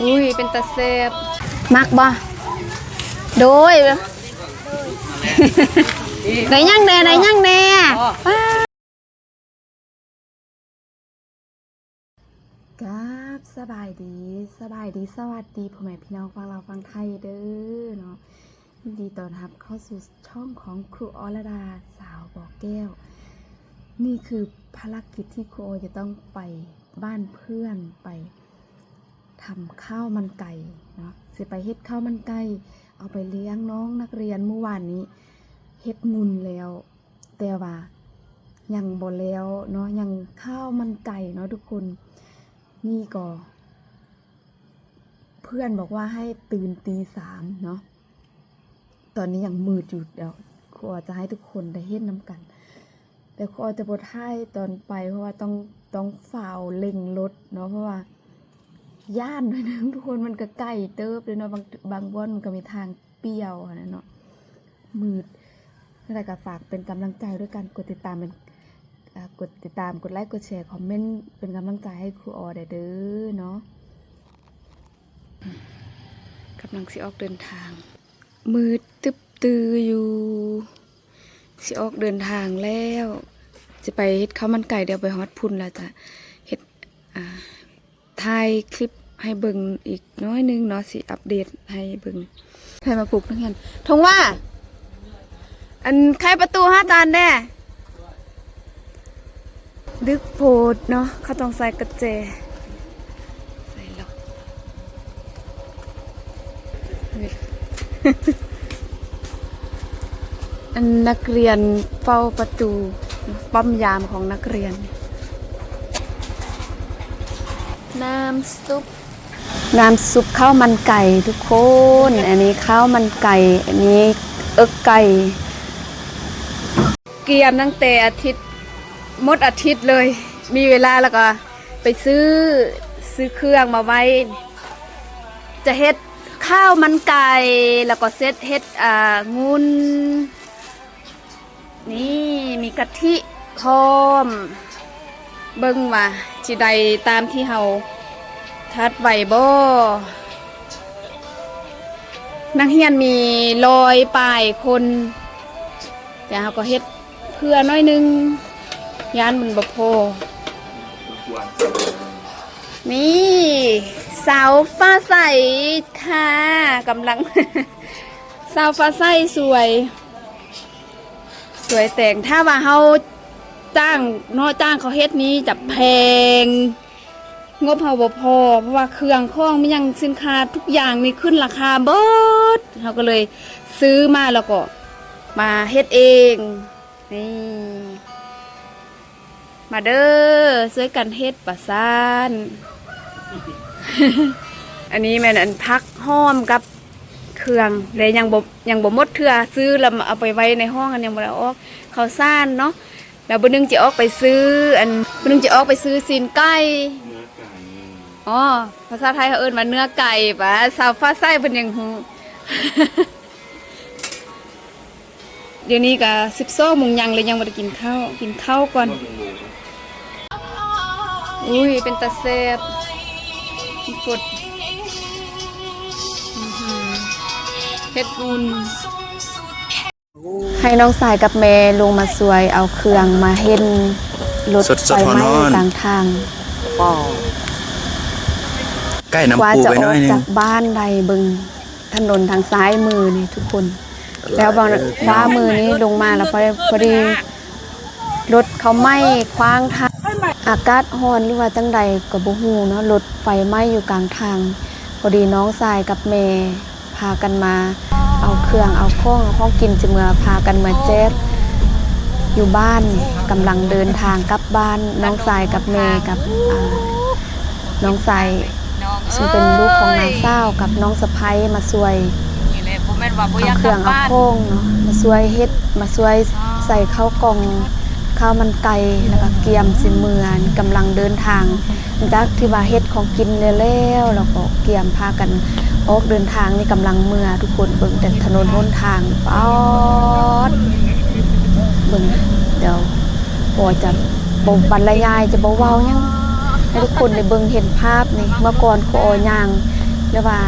ອຸ້ຍ ເປັນຕາແຊບ. ມັກບໍ່? ໂດຍ. ໄດ້ຫຍັງແດ່? ໄດ້ຫຍັງແດ່? ປ້າ. ກາບສະບາຍດີ, ສະບາຍດີ, ສະຫວັດດີພໍ່ແມ່ພີ່ນ້ອງຝັ່ງລາວຝັ່ງໄທເດີເນາະ. ຍິນດີຕ້ອນຮັບເຂົ້າສູ່ຊ່ອງຂອງຄູອໍລະດາ ສາວບໍ່ແກ້ວ. ນີ້ຄືພາລະກິດທີ່ຄູອໍຈະຕ້ອງໄປບ້ານເພື່ອນ ໄປທຳຂ້າວມັນໄກ່ເນາະ, ຊິໄປເຮັດຂ້າວມັນໄກ່ ເອົາໄປລ້ຽງນ້ອງນັກຮຽນ. ມື້ວານນີ້ເຮັດງຸ່ນແລ້ວ ແຕ່ວ່າຍັງບໍ່ແລ້ວເນາະ, ຍັງ ຂ້າວມັນໄກ່ເນາະທຸກຄົນ. ນີ້ກໍ ເພື່ອນບອກວ່າໃຫ້ຕື່ນຕີສາມເນາະ, ຕອນນີ້ຍັງມືດຢູ່. ດຽວຄູອໍຈະໃຫ້ທຸກຄົນໄດ້ເຫັນນຳກັນ, ແຕ່ຄູອໍຈະບໍ່ຖ່າຍຕອນໄປ ເພາະວ່າຕ້ອງ ຕ້ອງຟ້າວເລັ່ງລົດເນາະ, ເພາະວ່າຢ້ານໜ້ອຍໜຶ່ງທຸກຄົນ, ມັນກໍໄກເຕີບເດ້ເນາະ, ບາງ ບາງບ່ອນມັນກໍມີທາງ ປ່ຽວຫັ້ນນະເນາະ, ມືດ. ຈັ່ງໃດກໍຝາກເປັນກຳລັງໃຈດ້ວຍການກົດຕິດຕາມ ເປັນ ເອີ ກົດຕິດຕາມ ກົດໄລ ກົດແຊ ຄອມເມັນ ເປັນກຳລັງໃຈໃຫ້ຄູອໍແດ່ເດີເນາະ. ກຳລັງຊິອອກເດີນທາງ, ມືດຕຶບຕື້ຢູ່, ຊິອອກເດີນທາງແລ້ວ, ຊິໄປເຮັດເຂົ້າມັນໄກ່. ດຽວໄປຮອດພຸ້ນແລ້ວຈະເຮັດ ອ່າ ຖ່າຍຄລິບໃຫ້ເບິ່ງອີກໜ້ອຍໜຶ່ງເນາະ, ຊິອັບເດດໃຫ້ເບິ່ງ. ໃຜມາປຸກນັກຮຽນ? ທົງວ່າ ອັນ ໄຂປະຕູຫາຕານແດ່. ດຶກໂພດເນາະ, ເຂົາຕ້ອງໃສ່ກະແຈ ໃສ່ລັອກ. ອັນນັກຮຽນເຝົ້າປະຕູ, ປ້ອມຍາມຂອງນັກຮຽນ. ນ້ຳຊຸບ, ນ້ຳຊຸບເຂົ້າມັນໄກ່ທຸກຄົນ. ອັນນີ້ເຂົ້າມັນໄກ່, ອັນນີ້ເອິກໄກ່. ກຽມຕັ້ງແຕ່ອາທິດ ໝົດອາທິດເລີຍ, ມີເວລາແລ້ວກໍໄປຊື້ ຊື້ເຄື່ອງມາໄວ້. ຈະເຮັດ ຂ້າວມັນໄກ່ ແລ້ວກໍເຊັດເຮັດ ອ່າ ງຸ່ນ. ນີ້ມີກະທິພ້ອມ, ເບິ່ງວ່າຊິໄດ້ຕາມທີ່ເຮົາຄາດໄວ້ບໍ່. ນັກຮຽນມີຮ້ອຍປາຍຄົນ, ແຕ່ເຮົາກໍເຮັດເພື່ອໜ້ອຍໜຶ່ງ, ຢ້ານມັນບໍ່ພໍ. ນີ້ ສາວຟ້າໃສຄ່ະ, ກຳລັງ ສາວຟ້າໃສສວຍ ສວຍແຕ່ງ. ຖ້າວ່າເຮົາຈ້າງເນາະ, ຈ້າງເຂົາເຮັດນີ້ຈະແພງ, ງົບເຮົາບໍ່ພໍ, ເພາະວ່າເຄື່ອງຂອງມີຫຍັງ ສິນຄ້າທຸກຢ່າງນີ້ຂຶ້ນລາຄາເບິດ. ເຮົາກໍເລີຍຊື້ມາ ແລ້ວກໍມາເຮັດເອງ. ນີ້ ມາເດີ ຊ່ວຍກັນເຮັດວ່າຊັ້ນ. ອັນນີ້ແມ່ນອັນຜັກຫອມກັບເຄື່ອງເດ້, ຍັງບໍ່ ຍັງບໍ່ໝົດເທື່ອ, ຊື້ແລ້ວເອົາໄປໄວ້ໃນຫ້ອງ, ອັນຍັງບໍ່ໄດ້ເອົາອອກ. ເຂົ້າສານເນາະ, ແລ້ວມື້ໜຶ່ງຈະອອກໄປຊື້ ອັນ ມື້ໜຶ່ງຈະອອກໄປຊື້ຊີ້ນໄກ່. ເນື້ອໄກ່. ອໍ ພາສາໄທເຂົາເອີ້ນວ່າເນື້ອໄກ່. ປາ ສາວຟ້າໃສເພິ່ນຍັງຮູ້. ດຽວນີ້ກະສິບສອງໂມງຍັງເລີຍ, ຍັງບໍ່ໄດ້ກິນເຂົ້າ, ກິນເຂົ້າກ່ອນ. ອຸ້ຍ ເປັນຕາແຊບ. ຝົນ ອືຫື ເຮັດອຸ່ນ. ໃຫ້ນ້ອງຊາຍກັບແມ່ລົງມາຊ່ວຍເອົາເຄື່ອງມາເຫັນລົດໄຟໄໝ້ກາງທາງ. ໃກ້ນ້ຳປູໄປໜ້ອຍໜຶ່ງ. ກວ່າຈະອອກຈາກບ້ານໄດ້, ເບິ່ງ ຖະໜົນທາງຊ້າຍມືນີ້ທຸກຄົນ, ແລ້ວບາງຂວາມືນີ້ລົງມາແລ້ວ ພໍ ພໍດີລົດເຂົາໄໝ້ຂວາງທາງ. ອາກາດຮ້ອນ ຫຼືວ່າຈັ່ງໃດກໍບໍ່ຮູ້ເນາະ, ລົດໄຟໄໝ້ຢູ່ກາງທາງ. ພໍດີນ້ອງຊາຍກັບແມ່ພາກັນມາເອົາເຄື່ອງເອົາຂອງ ເອົາຂອງກິນຈະເມືອ ພາກັນມາແຈກຢູ່ບ້ານ, ກຳລັງເດີນທາງກັບບ້ານ. ນ້ອງຊາຍກັບແມ່ກັບ ອາ ນ້ອງຊາຍ ເຊິ່ງເປັນລູກຂອງນ້າສາວກັບນ້ອງສະໃພ້ມາຊ່ວຍເອົາເຄື່ອງເອົາຂອງເນາະ, ມາຊ່ວຍເຮັດ ມາຊ່ວຍໃສ່ເຂົ້າກ່ອງ ເຂົ້າມັນໄກ່ ແລ້ວກໍກຽມຊິເມືອ, ກຳລັງເດີນທາງ. ຫຼັງຈາກທີ່ວ່າເຮັດຂອງກິນແລ້ວໆ ແລ້ວກໍກຽມພາກັນອອກເດີນທາງ. ນີ້ກຳລັງເມືອ, ທຸກຄົນເບິ່ງແຕ່ຖະໜົນຫົນທາງ. ປາດ ເບິ່ງ ດຽວ ພໍຈະບໍ່ບັນລະຍາຍ ຈະບໍ່ເວົ້າຫຍັງ ໃຫ້ທຸກຄົນໄດ້ເບິ່ງເຫັນພາບນີ້. ເມື່ອກ່ອນຄູອໍຍ່າງ ຫຼືວ່າ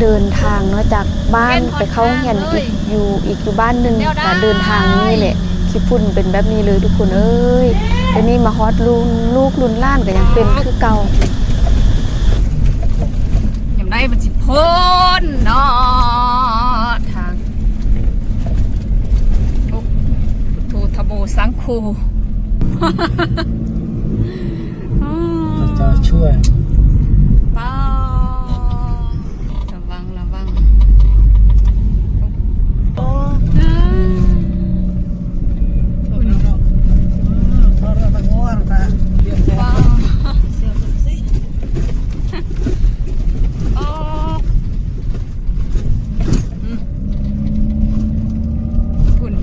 ເດີນທາງເນາະ ຈາກບ້ານໄປເຂົ້າໂຮງຮຽນອີກ ຢູ່ອີກຢູ່ບ້ານໜຶ່ງ ກະເດີນທາງນີ້ແຫຼະ ຂີ້ຝຸ່ນເປັນແບບນີ້ເລີຍທຸກຄົນເອີຍ. ດຽວນີ້ມາຮອດລຸ້ນລູກລຸ້ນຫຼານກະຍັງເປັນຄືເກົ່າ. ຍາມໃດມັນຊິພົ້ນເນາະ ທາງ ໂອ້ ພຸດໂທທະໂມສັງໂຄ ພະເຈົ້າຊ່ວຍ ປ້າ ລະວັງ ລະວັງ ໂອ້ ວ້າວ ໂອ້ ອືມ ຝຸ່ນ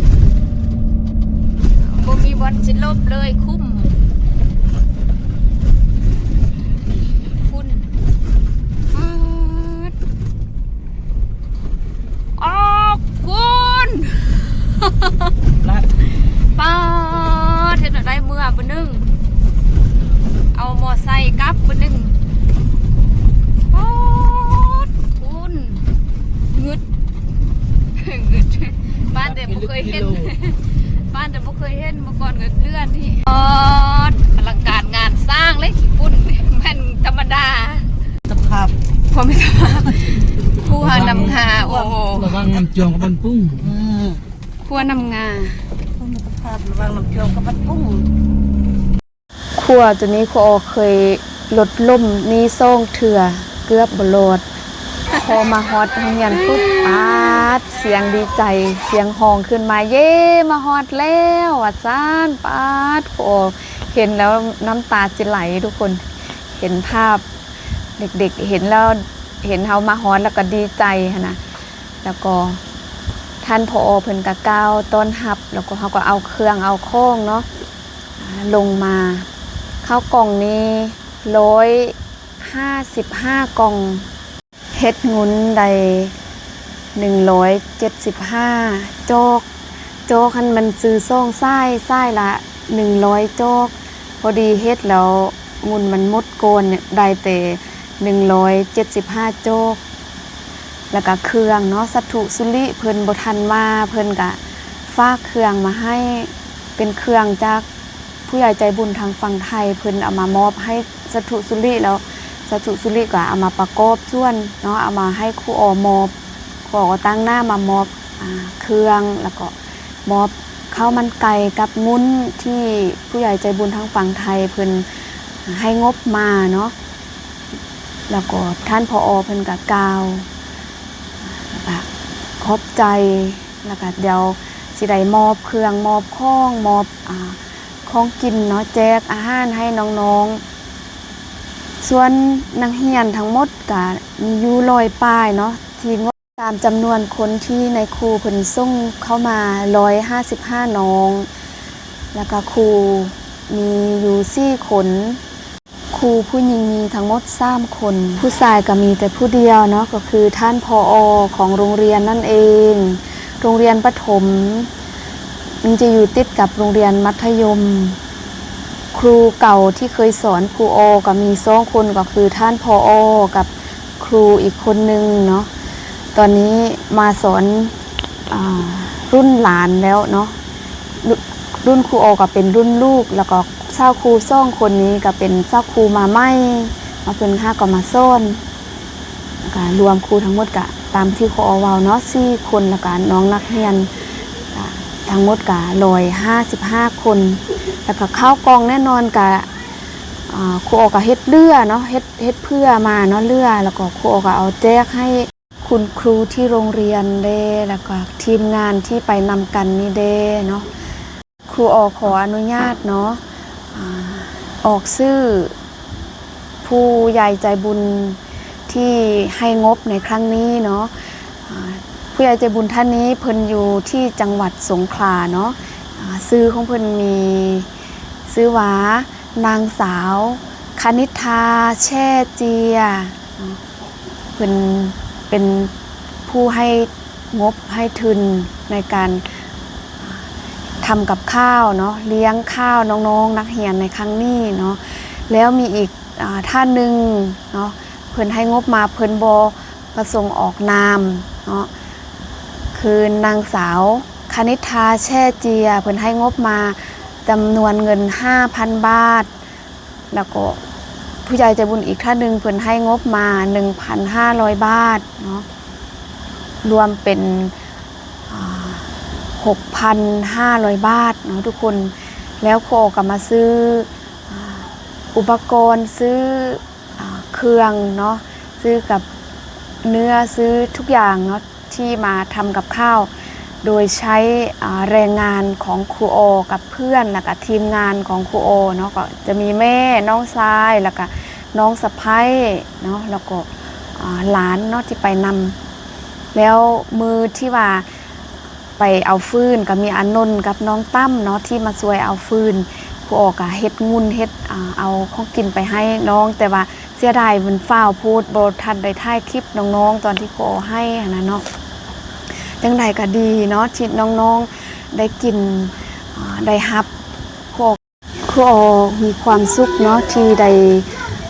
ບໍ່ມີບ່ອນຊິຫຼົບເລີຍ ຄຸ້ມ ຝຸ່ນ ປາດ ອອກ ຝຸ່ນ ປາດ ເຮັດແນວໃດເມືອບາດໜຶ່ງ ເອົາມໍໄຊກັບບາດໜຶ່ງ ປາດ ຝຸ່ນ ງຶດ ງຶດ ບ້ານແຕ່ບໍ່ເຄີຍເຫັນ ບ້ານແຕ່ບໍ່ເຄີຍເຫັນ ເມື່ອກ່ອນກໍເລື່ອນນີ້ ປາດ ອະລັງການງານສ້າງເລີຍ ຂີ້ຝຸ່ນ ແມ່ນທຳມະດາ ສະພາບ ຄວາມເປັນສະພາບ ຂົວນ້ຳງາ ໂອ້ ລະວັງນ້ຳຈວມກັບບ້ານປຸ້ງ ອືມ ຂົວນ້ຳງາ ສະພາບ ລະວັງນ້ຳຈວມກັບບ້ານປຸ້ງ. ຂົວໂຕນີ້ ຂົວເຄີຍລົດລົ້ມນີ້ສອງເທື່ອ ເກືອບບໍ່ລອດ. ພໍມາຮອດໂຮງຮຽນປຸບ ປາດ ສຽງດີໃຈ ສຽງຮ້ອງຂຶ້ນມາ ເຢ້ ມາຮອດແລ້ວ ວ່າຊັ້ນ. ປາດ ຂົວເຫັນແລ້ວນ້ຳຕາຊິໄຫຼທຸກຄົນ ເຫັນພາບເດັກໆ ເຫັນແລ້ວ ເຫັນເຮົາມາຮອດແລ້ວກໍດີໃຈຫັ້ນນະ. ແລ້ວກໍທ່ານ ຜອ ເພິ່ນກໍກ່າວຕ້ອນຮັບ ແລ້ວກໍເຮົາກໍເອົາເຄື່ອງເອົາຂອງເນາະ ອ່າ ລົງມາ. ເຂົ້າກ່ອງນີ້ຮ້ອຍຫ້າສິບຫ້າກ່ອງ ເຮັດເງິນໄດ້ໜຶ່ງຮ້ອຍເຈັດສິບຫ້າຈອກ. ຈອກຫັ້ນມັນຊື້ສອງສາຍ ສາຍລະໜຶ່ງຮ້ອຍຈອກ. ພໍດີເຮັດແລ້ວເງິນມັນໝົດກ່ອນ ໄດ້ແຕ່ໜຶ່ງຮ້ອຍເຈັດສິບຫ້າຈອກ. ແລ້ວກະເຄື່ອງເນາະ ສັດຖຸສຸລິ ເພິ່ນບໍ່ທັນມາ ເພິ່ນກະຝາກເຄື່ອງມາໃຫ້ ເປັນເຄື່ອງຈາກຜູ້ໃຫຍ່ໃຈບຸນທາງຝັ່ງໄທ ເພິ່ນເອົາມາມອບໃຫ້ສັດຖຸສຸລິ ແລ້ວສັດຕຸສຸລິກໍເອົາມາປະກອບສ່ວນເນາະ ເອົາມາໃຫ້ຄູອໍມອບ ຄູອໍກໍຕາງໜ້າມາມອບ ອ່າ ເຄື່ອງ ແລ້ວກໍມອບເຂົ້າມັນໄກ່ກັບງຸ້ນ ທີ່ຜູ້ໃຫຍ່ໃຈບຸນທາງຝັ່ງໄທເພິ່ນໃຫ້ງົບມາເນາະ. ແລ້ວກໍທ່ານ ຜອ ເພິ່ນກໍກ່າວ ແລ້ວກໍຂອບໃຈ ແລ້ວກໍດຽວຊິໄດ້ມອບເຄື່ອງ ມອບຂອງ ມອບ ອ່າ ຂອງກິນເນາະ ແຈກອາຫານໃຫ້ນ້ອງໆ. ສ່ວນນັກຮຽນທັງໝົດກະມີຢູ່ຮ້ອຍປາຍເນາະ ທີ່ງົບຕາມຈຳນວນຄົນທີ່ນາຍຄູເພິ່ນສົ່ງເຂົ້າມາ ຮ້ອຍຫ້າສິບຫ້ານ້ອງ ແລ້ວກະຄູມີຢູ່ສີ່ຄົນ. ຄູຜູ້ຍິງມີທັງໝົດສາມຄົນ ຜູ້ຊາຍກໍມີແຕ່ຜູ້ດຽວເນາະ ກໍຄືທ່ານ ຜອ ຂອງໂຮງຮຽນນັ້ນເອງ. ໂຮງຮຽນປະຖົມມັນຈະຢູ່ຕິດກັບໂຮງຮຽນມັດທະຍົມ. ຄູເກົ່າທີ່ເຄີຍສອນຄູອໍກໍມີສອງຄົນ ກໍຄືທ່ານ ຜອ ກັບຄູອີກຄົນໜຶ່ງເນາະ. ຕອນນີ້ມາສອນ ອ່າ ລຸ້ນຫຼານແລ້ວເນາະ ລຸ້ນ ລຸ້ນຄູອໍກໍເປັນລຸ້ນລູກ ແລ້ວກໍສາວຄູສອງຄົນນີ້ກໍເປັນສາວຄູມາໃໝ່ ມາເພິ່ນຫາກໍມາສອນ ແລ້ວກໍລວມຄູທັງໝົດກໍຕາມທີ່ຄູອໍເວົ້າເນາະ ສີ່ຄົນ ແລ້ວກໍນ້ອງນັກຮຽນ ກໍທັງໝົດກໍຮ້ອຍຫ້າສິບຫ້າຄົນ. ແລ້ວກໍເຂົ້າກ່ອງແນ່ນອນກໍ ອ່າ ຄູອໍກໍເຮັດເຫຼືອເນາະ ເຮັດ ເຮັດເຜື່ອມາເນາະ ເຫຼືອ ແລ້ວກໍຄູອໍກໍເອົາແຈກໃຫ້ ຄຸນຄູທີ່ໂຮງຮຽນເດ້ ແລ້ວກໍທີມງານທີ່ໄປນຳກັນນີ້ເດ້ເນາະ. ຄູອໍຂໍອະນຸຍາດເນາະ ອາ ອອກຊື່ຜູ້ໃຫຍ່ໃຈບຸນທີ່ໃຫ້ງົບໃນຄັ້ງນີ້ເນາະ. ອາ ຜູ້ໃຫຍ່ໃຈບຸນທ່ານນີ້ເພິ່ນຢູ່ທີ່ຈັງຫວັດສົງຂລາເນາະ. ອາ ຊື່ຂອງເພິ່ນມີຊື່ວ່າ ນາງສາວ ຄະນິດທາ ແຊ່ເຈຍ ເນາະ ເພິ່ນເປັນຜູ້ໃຫ້ງົບໃຫ້ທຶນໃນການ ອ່າ ທຳກັບຂ້າວເນາະ ລ້ຽງຂ້າວນ້ອງໆນັກຮຽນໃນຄັ້ງນີ້ເນາະ. ແລ້ວມີອີກ ອ່າ ທ່ານໜຶ່ງເນາະ ເພິ່ນໃຫ້ງົບມາ ເພິ່ນບໍ່ປະສົງອອກນາມເນາະ ຄືນາງສາວຄະນິດທາ ແຊ່ເຈຍ ເພິ່ນໃຫ້ງົບມາຈຳນວນເງິນຫ້າພັນບາດ ແລ້ວກໍຜູ້ໃຫຍ່ໃຈບຸນອີກທ່ານໜຶ່ງ ເພິ່ນໃຫ້ງົບມາໜຶ່ງພັນຫ້າຮ້ອຍບາດເນາະ ລວມເປັນ ອ່າ ຫົກພັນຫ້າຮ້ອຍບາດເນາະທຸກຄົນ. ແລ້ວຄູອໍກໍມາຊື້ ອ່າ ອຸປະກອນ ຊື້ ອ່າ ເຄື່ອງເນາະ ຊື້ກັບເນື້ອ ຊື້ທຸກຢ່າງເນາະ ທີ່ມາທຳກັບຂ້າວ ໂດຍໃຊ້ ອ່າ ແຮງງານຂອງຄູອໍກັບເພື່ອນ ແລ້ວກະທີມງານຂອງຄູອໍເນາະ ກໍຈະມີແມ່ ນ້ອງຊາຍ ແລ້ວກະນ້ອງສະໃພ້ເນາະ ແລ້ວກໍ ອ່າ ຫຼານເນາະທີ່ໄປນຳ. ແລ້ວມື້ທີ່ວ່າໄປເອົາຟືນ ກໍມີອານົນກັບນ້ອງຕັ້ມເນາະ ທີ່ມາຊ່ວຍເອົາຟືນ. ຄູອໍກໍເຮັດງຸ່ນ ເຮັດ ອ່າ ເອົາຂອງກິນໄປໃຫ້ນ້ອງ ແຕ່ວ່າ ເສຍດາຍມັນຟ້າວໂພດ ບໍ່ທັນໄດ້ຖ່າຍຄລິບນ້ອງໆ ຕອນທີ່ຄູອໍໃຫ້ຫັ້ນນະເນາະ. ຈັ່ງໃດກໍດີເນາະ ທີ່ນ້ອງໆ ໄດ້ກິນ ອ່າ ໄດ້ຮັບ ຄູອໍ ຄູອໍມີຄວາມສຸກເນາະ ທີ່ໄດ້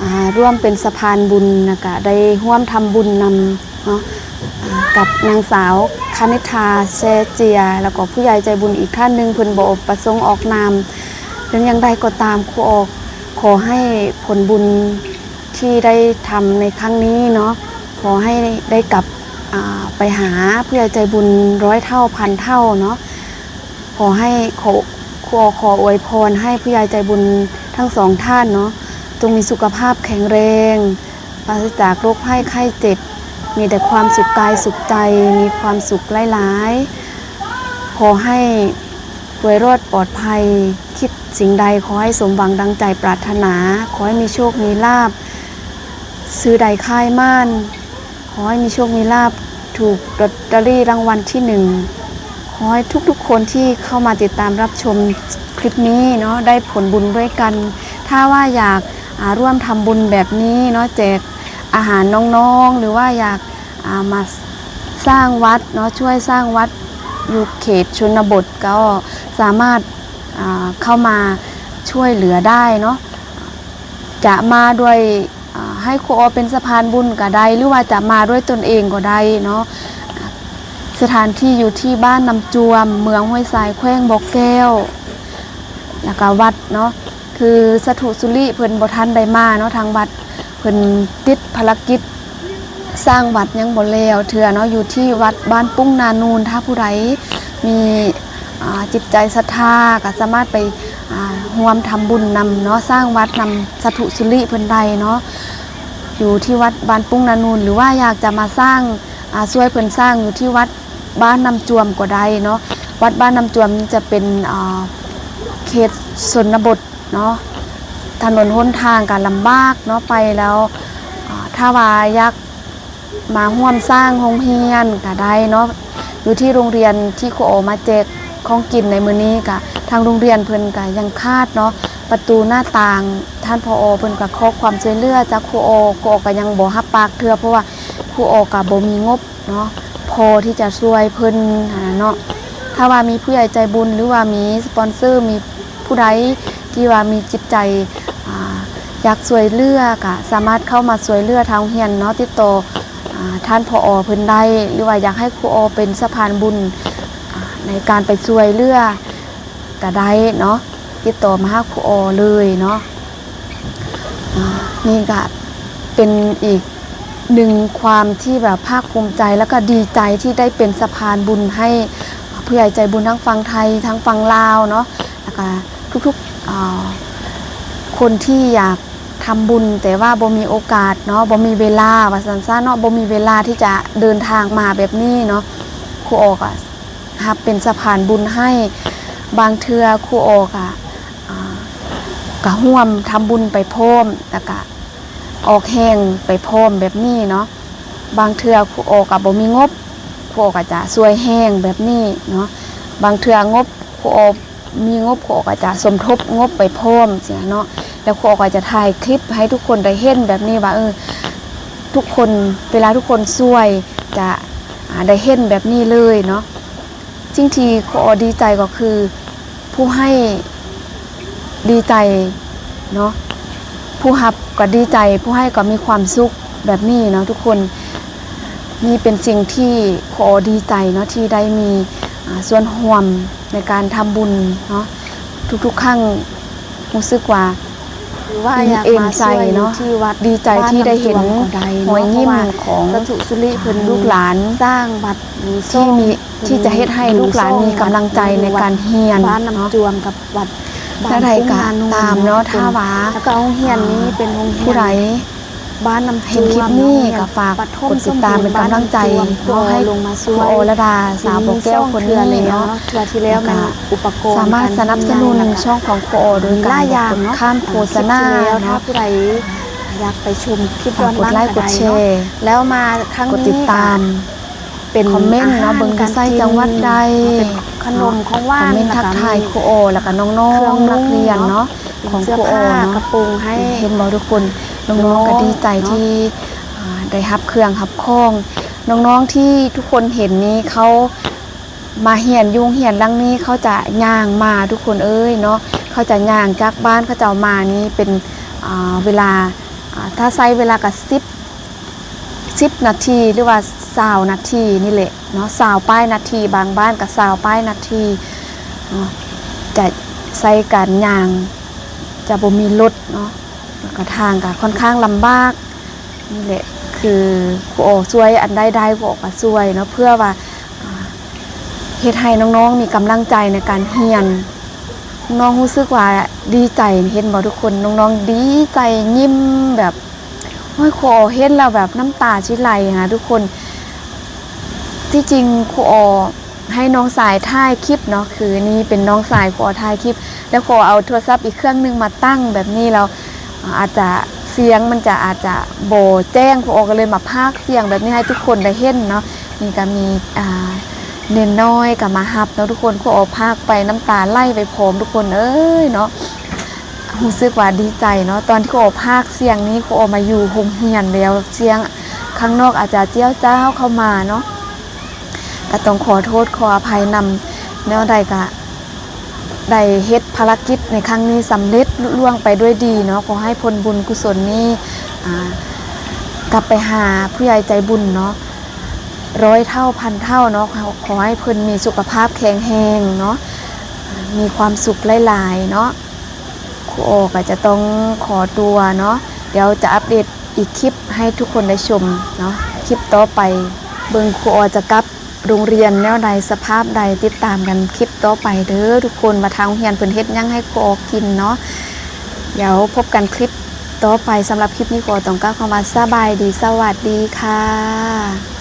ອ່າ ຮ່ວມເປັນສະພານບຸນ ແລ້ວກະໄດ້ຮ່ວມທຳບຸນນຳເນາະ ອ່າ ກັບນາງສາວຄະນິດທາ ແຊເຈຍ ແລ້ວກໍຜູ້ໃຫຍ່ໃຈບຸນອີກທ່ານໜຶ່ງ ເພິ່ນບໍ່ປະສົງອອກນາມ. ເຖິງຢ່າງໃດກໍຕາມ ຄູອໍ ຂໍໃຫ້ຜົນບຸນ ທີ່ໄດ້ທຳໃນຄັ້ງນີ້ເນາະ ຂໍໃຫ້ໄດ້ກັບ ອ່າ ໄປຫາຜູ້ໃຫຍ່ໃຈບຸນຮ້ອຍເທົ່າພັນເທົ່າເນາະ. ຂໍໃຫ້ ຂໍ ຂໍ ຂໍອວຍພອນໃຫ້ຜູ້ໃຫຍ່ໃຈບຸນທັງສອງທ່ານເນາະ ຈົ່ງມີສຸຂະພາບແຂງແຮງ ປາສະຈາກໂລກໄພໄຂ້ເຈັບ ມີແຕ່ຄວາມສຸກກາຍສຸກໃຈ ມີຄວາມສຸກຫຼາຍໆ. ຂໍໃຫ້ ລວຍລອດປອດໄພ ຄິດສິ່ງໃດຂໍໃຫ້ສົມຫວັງດັ່ງໃຈປາດຖະໜາ ຂໍໃຫ້ມີໂຊກມີລາບ ຊື້ໄດ້ຂາຍໝານ ຂໍໃຫ້ມີໂຊກມີລາບ ຖືກລອດເຕີຣີລາງວັນທີໜຶ່ງ. ຂໍໃຫ້ທຸກໆຄົນທີ່ເຂົ້າມາຕິດຕາມຮັບຊົມຄລິບນີ້ເນາະ ໄດ້ຜົນບຸນດ້ວຍກັນ. ຖ້າວ່າຢາກ ອ່າ ຮ່ວມທຳບຸນແບບນີ້ເນາະ ແຈກອາຫານນ້ອງໆ ຫຼືວ່າຢາກ ອ່າ ມາ ສ- ສ້າງວັດເນາະ ຊ່ວຍສ້າງວັດຢູ່ເຂດຊົນນະບົດ ກໍສາມາດ ອ່າ ເຂົ້າມາຊ່ວຍເຫຼືອໄດ້ເນາະ ຈະມາດ້ວຍ ອ່າ ໃຫ້ຄູອໍເປັນສະພານບຸນກໍໄດ້ ຫຼືວ່າຈະມາດ້ວຍຕົນເອງກໍໄດ້ເນາະ. ສະຖານທີ່ຢູ່ທີ່ບ້ານນ້ຳຈວມ ເມືອງຫ້ວຍຊາຍ ແຂວງບໍ່ແກ້ວ ແລ້ວກໍວັດເນາະ ຄືສາທຸສຸລິເພິ່ນບໍ່ທັນໄດ້ມາເນາະ ທາງວັດເພິ່ນຕິດພາລະກິດສ້າງວັດຍັງບໍ່ແລ້ວເທື່ອເນາະ ຢູ່ທີ່ວັດບ້ານປຸ້ງນານູນ. ຖ້າຜູ້ໃດມີ ອ່າ ຈິດໃຈສັດທາ ກໍສາມາດໄປ ອ່າ ຮ່ວມທຳບຸນນຳເນາະ ສ້າງວັດນຳສາທຸສຸລິເພິ່ນໄດ້ເນາະ ຢູ່ທີ່ວັດບ້ານປຸ້ງນານູນ ຫຼືວ່າຢາກຈະມາສ້າງ ອ່າ ຊ່ວຍເພິ່ນສ້າງຢູ່ທີ່ວັດ ບ້ານນ້ຳຈວມກໍໄດ້ເນາະ. ວັດບ້ານນ້ຳຈວມນີ້ຈະເປັນ ອ່າ ເຂດຊົນນະບົດເນາະ ຖະໜົນຫົນທາງກໍລຳບາກເນາະ ໄປແລ້ວ ອ່າ ຖ້າວ່າຢາກມາຮ່ວມສ້າງໂຮງຮຽນກໍໄດ້ເນາະ ຢູ່ທີ່ໂຮງຮຽນທີ່ຄູອໍມາແຈກຂອງກິນໃນມື້ນີ້ ກະທາງໂຮງຮຽນເພິ່ນກະຍັງຂາດເນາະ ປະຕູໜ້າຕ່າງ ທ່ານ ຜອ ເພິ່ນກະຂໍຄວາມຊ່ວຍເຫຼືອຈາກຄູອໍ ຄູອໍກະຍັງບໍ່ຮັບປາກເທື່ອ ເພາະວ່າຄູອໍກະບໍ່ມີງົບ ເນາະ ພໍທີ່ຈະຊ່ວຍເພິ່ນຫັ້ນນະເນາະ. ຖ້າວ່າມີຜູ້ໃຫຍ່ໃຈບຸນ ຫຼືວ່າມີສະປອນເຊີ ມີຜູ້ໃດທີ່ວ່າມີຈິດໃຈ ອ່າ ຢາກຊ່ວຍເຫຼືອ ກະສາມາດເຂົ້າມາຊ່ວຍເຫຼືອທາງໂຮງຮຽນເນາະ ຕິດຕໍ່ ອ່າ ທ່ານ ຜອ ເພິ່ນໄດ້ ຫຼືວ່າຢາກໃຫ້ຄູອໍເປັນສະພານບຸນ ອ່າ ໃນການໄປຊ່ວຍເຫຼືອກະໄດ້ເນາະ ຕິດຕໍ່ມາຫາຄູອໍເລີຍເນາະ. ອ່າ ນີ້ກະເປັນອີກໜຶ່ງຄວາມທີ່ແບບພາກພູມໃຈ ແລ້ວກະດີໃຈທີ່ໄດ້ເປັນສະພານບຸນໃຫ້ຜູ້ໃຫຍ່ໃຈບຸນທັງຝັ່ງໄທ ທັງຝັ່ງລາວເນາະ ແລ້ວກະທຸກໆ ອ່າ ຄົນທີ່ຢາກທຳບຸນ ແຕ່ວ່າບໍ່ມີໂອກາດເນາະ ບໍ່ມີເວລາ ວ່າຊັ້ນຊະເນາະ ບໍ່ມີເວລາທີ່ຈະເດີນທາງມາແບບນີ້ເນາະ ຄູອໍກະ ຮັບເປັນສະພານບຸນໃຫ້. ບາງເທື່ອຄູອໍກະ ອ່າ ກະຮ່ວມທຳບຸນໄປພ້ອມ ແລ້ວກະອອກແຮງໄປພ້ອມແບບນີ້ເນາະ. ບາງເທື່ອຄູອໍກະບໍ່ມີງົບ ຄູອໍກະຈະຊ່ວຍແຮງແບບນີ້ເນາະ. ບາງເທື່ອງົບຄູອໍມີງົບ ຄູອໍກະຈະສົມທົບງົບໄປພ້ອມຊີ້ນະເນາະ. ແລ້ວຄູອໍກະຈະຖ່າຍຄລິບໃຫ້ທຸກຄົນໄດ້ເຫັນແບບນີ້ວ່າ ເອີ ທຸກຄົນ ເວລາທຸກຄົນຊ່ວຍ ຈະ ອ່າ ໄດ້ເຫັນແບບນີ້ເລີຍເນາະ. ສິ່ງທີ່ຄູອໍດີໃຈກໍຄື ຜູ້ໃຫ້ດີໃຈເນາະ ຜູ້ຮັບກໍດີໃຈ ຜູ້ໃຫ້ກໍມີຄວາມສຸກ ແບບນີ້ເນາະທຸກຄົນ. ນີ້ເປັນສິ່ງທີ່ຂໍດີໃຈເນາະ ທີ່ໄດ້ມີ ອ່າ ສ່ວນຮ່ວມໃນການທຳບຸນເນາະ. ທຸກໆຄັ້ງຮູ້ສຶກວ່າ ອີ່ມເອມໃຈເນາະ ດີໃຈທີ່ໄດ້ເຫັນຮອຍຍິ້ມຂອງລູກຫຼານ ທີ່ມີ ທີ່ຈະເຮັດໃຫ້ລູກຫຼານມີກຳລັງໃຈໃນການຮຽນເນາະ. ແນວໃດກໍຕາມເນາະ ຖ້າວ່າຜູ້ໃດເຫັນຄລິບນີ້ກໍຝາກກົດຕິດຕາມເປັນກຳລັງໃຈເນາະ ໃຫ້ຄູອໍລະດາ ສາວບໍ່ແກ້ວຄົນນີ້ເນາະ ແລ້ວກໍສາມາດສະໜັບສະໜູນຊ່ອງຂອງຄູອໍໂດຍການບໍ່ກົດຂ້າມໂຄສະນາເນາະ. ຢາກໄປຊົມຄລິບຍ້ອນຫຼັງກໍໄດ້ເນາະ. ແລ້ວມາຄັ້ງນີ້ ກົດຕິດຕາມ ເປັນຄອມເມັນເນາະ ເບິ່ງຢູ່ໃສຈັງຫວັດໃດ ເປັນຂະໜົມຂອງຫວານ ຄອມເມັນທັກທາຍຄູອໍ ແລ້ວກໍນ້ອງໆນັກຮຽນເນາະ ຂອງຄູອໍເນາະ. ເຫັນບໍ່ທຸກຄົນ ນ້ອງໆກໍດີໃຈທີ່ ອ່າ ໄດ້ຮັບເຄື່ອງຮັບຂອງ. ນ້ອງໆທີ່ທຸກຄົນເຫັນນີ້ ເຂົາມາຮຽນຢູ່ໂຮງຮຽນຫຼັງນີ້ ເຂົາຈະຍ່າງມາ ທຸກຄົນເອີຍເນາະ. ເຂົາຈະຍ່າງຈາກບ້ານເຂົາເຈົ້າມານີ້ເປັນ ອ່າ ເວລາ ອ່າ ຖ້າໃຊ້ເວລາກໍສິບ ສິບນາທີ ຫຼືວ່າຊາວນາທີນີ້ແຫຼະເນາະ ຊາວປາຍນາທີ ບາງບ້ານກໍຊາວປາຍນາທີເນາະ. ຈະໃຊ້ການຍ່າງ ຈະບໍ່ມີລົດເນາະ ແລ້ວກໍທາງກໍຄ່ອນຂ້າງລຳບາກ. ນີ້ແຫຼະ ຄືຄູອໍຊ່ວຍອັນໃດໄດ້ ຄູອໍກໍຊ່ວຍເນາະ ເພື່ອວ່າ ອ່າ ເຮັດໃຫ້ນ້ອງໆມີກຳລັງໃຈໃນການຮຽນ. ນ້ອງຮູ້ສຶກວ່າດີໃຈ ເຫັນບໍ່ທຸກຄົນ ນ້ອງໆດີໃຈຍິ້ມແບບ ໂອ້ຍ ຄູອໍເຫັນແລ້ວແບບນ້ຳຕາຊິໄຫຼນະທຸກຄົນ. ທີ່ຈິງຄູອໍໃຫ້ນ້ອງຊາຍຖ່າຍຄລິບເນາະ ຄືນີ້ເປັນນ້ອງຊາຍຄູອໍຖ່າຍຄລິບ ແລ້ວຄູອໍເອົາໂທລະສັບອີກເຄື່ອງໜຶ່ງມາຕັ້ງແບບນີ້ ແລ້ວອາດຈະສຽງມັນຈະອາດຈະບໍ່ແຈ້ງ ຄູອໍກໍເລີຍມາພາກສຽງແບບນີ້ໃຫ້ທຸກຄົນໄດ້ເຫັນເນາະ. ນີ້ກໍມີ ອ່າ ເນນນ້ອຍກໍມາຮັບເນາະທຸກຄົນ ຄູອໍພາກໄປນ້ຳຕາໄຫຼໄປພ້ອມທຸກຄົນເອີຍເນາະ. ຮູ້ສຶກວ່າດີໃຈເນາະ ຕອນທີ່ຄູອໍພາກສຽງນີ້ ຄູອໍມາຢູ່ໂຮງຮຽນແລ້ວ ສຽງຂ້າງນອກອາດຈະຈ້ຽວຈ້າວເຂົ້າມາເນາະ ກໍຕ້ອງຂໍໂທດຂໍອະໄພນຳ. ແນວໃດກະໄດ້ເຮັດພາລະກິດໃນຄັ້ງນີ້ສຳເລັດລຸລ່ວງໄປດ້ວຍດີເນາະ. ຂໍໃຫ້ຜົນບຸນກຸສົນນີ້ ອ່າ ກັບໄປຫາຜູ້ໃຫຍ່ໃຈບຸນເນາະ ຮ້ອຍເທົ່າພັນເທົ່າເນາະ. ຂໍໃຫ້ເພິ່ນມີສຸຂະພາບແຂງແຮງເນາະ ມີຄວາມສຸກຫຼາຍໆເນາະ. ຄູອໍກໍຈະຕ້ອງຂໍຕົວເນາະ ດຽວຈະອັບເດດອີກຄລິບໃຫ້ທຸກຄົນໄດ້ຊົມເນາະ. ຄລິບຕໍ່ໄປເບິ່ງຄູອໍຈະກັບໂຮງຮຽນແນວໃດ ສະພາບໃດ ຕິດຕາມກັນຄລິບຕໍ່ໄປເດີທຸກຄົນ ວ່າທາງໂຮງຮຽນເພິ່ນເຮັດຫຍັງໃຫ້ຄູອໍກິນເນາະ. ດຽວພົບກັນຄລິບຕໍ່ໄປ. ສຳລັບຄລິບນີ້ ຂໍຕ້ອງກ່າວຄຳວ່າສະບາຍດີ ສະຫວັດດີຄ່ະ.